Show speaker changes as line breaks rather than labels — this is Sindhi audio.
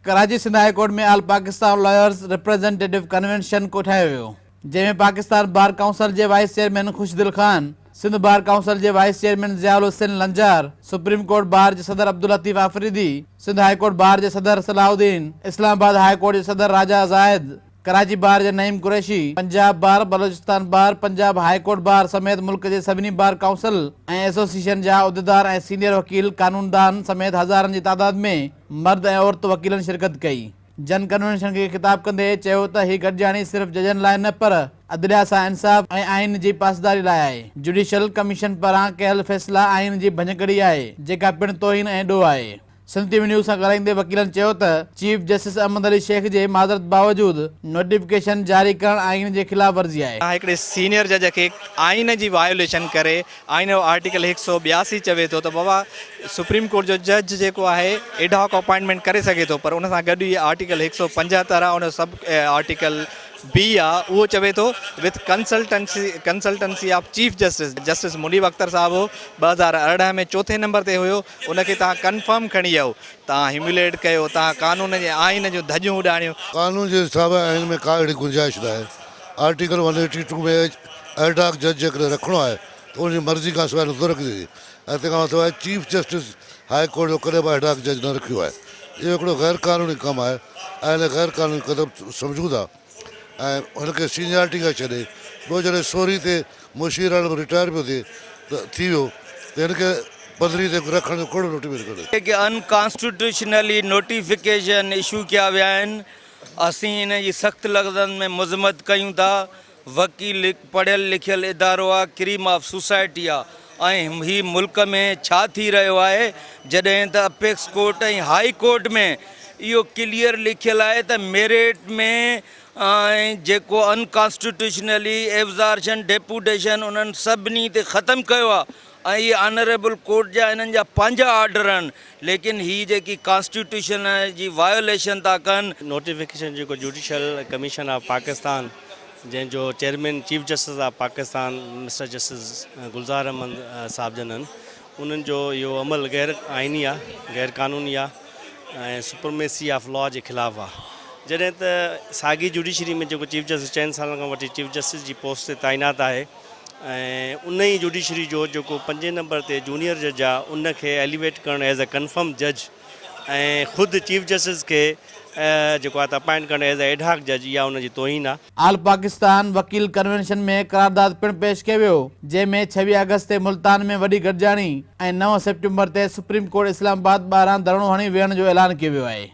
Karachi Sindh high court ۾ all Pakistan lawyers representative convention ڪوٺايو ويو، جنهن ۾ پاڪستان بار ڪائونسل جي vice chairman Khushdil Khan, Sindh bar council جي vice chairman Zia ul Hassan Lanjar, supreme court bar جي صدر Abdul Latif Afridi, Sindh high court bar جي صدر صلاح الدين، اسلام آباد هاء ڪورٽ جي صدر راجا زاهد، ڪراچي بار جي Naeem Qureshi, Punjab bar, Balochistan bar, Punjab high court bar سميت ملڪ جي سڀني بار ڪائونسل ۽ ايسوسيئيشن جا عهديدار ۽ سينيئر وڪيل، قانوندان سميت هزارن جي تعداد ۾ مرد ۽ عورت وڪيلن شرڪت ڪئي. جن ڪنوينشن کي خطاب ڪندي چيو ته هي گڏجاڻي صرف ججن لاء نه پر عدليه سان انصاف ۽ آئين جي پاسداري لاء آهي، جڊيشل ڪميشن پاران ڪيل فيصلا آئين جي ڀڃڪڙي آهي جيڪا پڻ توهين ۽ ڏوهه آهي. سنڌ ٽي وي نيوز سان ڳالهائيندي وڪيلن چيو ته چيف جسٽس احمد علي شيخ جي معذرت باوجود نوٽيفڪيشن جاري ڪرڻ آئين جي خلاف ورزي آهي.
هڪڙي سينيئر جج کي آئين جي وايوليشن ڪري آئين جو آرٽيڪل 182 چوي ٿو ته بابا سپريم ڪورٽ جو جج جيڪو آهي ايڊهاڪ اپائنٽمينٽ ڪري سگهي ٿو پر ان سان گڏ ئي آرٽيڪل 175 آهي ان جو سب آرٽيڪل بي آهي اهو چوي ٿو with consultancy consultancy of chief justice justice Munib Akhtar صاحب هو 2018 ۾ چوٿين نمبر تي هيو ان کي توهان ڪنفرم کڻي آيو، توهان هيوميليٽ ڪيو، توهان قانون جي آئين جون ڌڄيون اڏاڻيون.
قانون جي حساب سان آئين ۾ ڪا اهڙي گنجائش ناهي. Article one eighty two ۾ ad hoc جج جيڪڏهن رکڻو آهي ته ان جي مرضي کان سواء نٿو رکجي ۽ تنهن کان سواء چيف جسٽس هاء ڪورٽ جو ڪڏهن به ايڊهاڪ جج نه رکيو آهي. اهو هڪڙو غير قانوني ڪم آهي ۽ ان غير قانوني قدم سمجهون ٿا. ۽ هن کي سينيارٽي کان ڇڏي ٻيو جڏهن سورهين تي مشير عالم رٽائر پيو ٿئي ته ٿي ويو ته هن کي پندرهين تي رکڻ جو ڪهڙو نوٽيفڪيشن ڪڍي.
جيڪي ان ڪانسٽيٽيوشنلي نوٽيفڪيشن اشو ڪيا ويا آهن اسين ان جي سخت لفظن ۾ مذمت ڪيون ٿا وڪيل هڪ پڙهيل لکيل ادارو آهي ڪريم آف سوسائٽي آهي ۽ هي ملڪ ۾ ڇا ٿي رهيو آهي جڏهن ته اپيڪس ڪورٽ ۽ هائي ڪورٽ ۾ اهو ڪليئر لکيل آهي ته ميرٽ ۾ ۽ جيڪو ان ڪانسٽيٽيوشنلي ايبزارشن ڊيپوٽيشن انهن سڀني تي ختم ڪيو آهي ۽ اهي آنريبل ڪورٽ جا انهن جا پنهنجا آرڊر آهن ليڪن هي جيڪي ڪانسٽيٽيوشن جي وايوليشن ٿا ڪن.
نوٽيفڪيشن جيڪو جوڊيشل ڪميشن آف پاڪستان جنهن جو chairman chief justice of Pakistan mister justice Gulzar Ahmed صاحب جن آهن انهن جو اهو عمل غير آئيني آهي غير قانوني آهي ۽ سپرميسي آف لا جي خلاف آهي جڏهن ته ساڳي جوڊيشري ۾ جيڪو چيف جسٽس چئن سالن کان وٺي چيف جسٽس جي پوسٽ تي تعينات آهي ۽ ان ئي جوڊيشري جو جيڪو پنجين نمبر تي جونيئر جج آهي ان کي ايليويٽ ڪرڻ ايز اي ڪنفرم جج ۽ خود چيف جسٽس کي جيڪو آهي ته اپائنٽ ڪرڻ ايز اي ايڊهاڪ جج اها ان جي توهين آهي.
آل پاڪستان وڪيل ڪنوينشن ۾ قرارداد پڻ پيش ڪيو ويو، جنهن ۾ 26 آگسٽ تي ملتان ۾ وڏي گڏجاڻي ۽ 9 سيپٽمبر تي سپريم ڪورٽ اسلام آباد ٻاهران ڌرڻو هڻي ويهڻ جو اعلان ڪيو ويو آهي.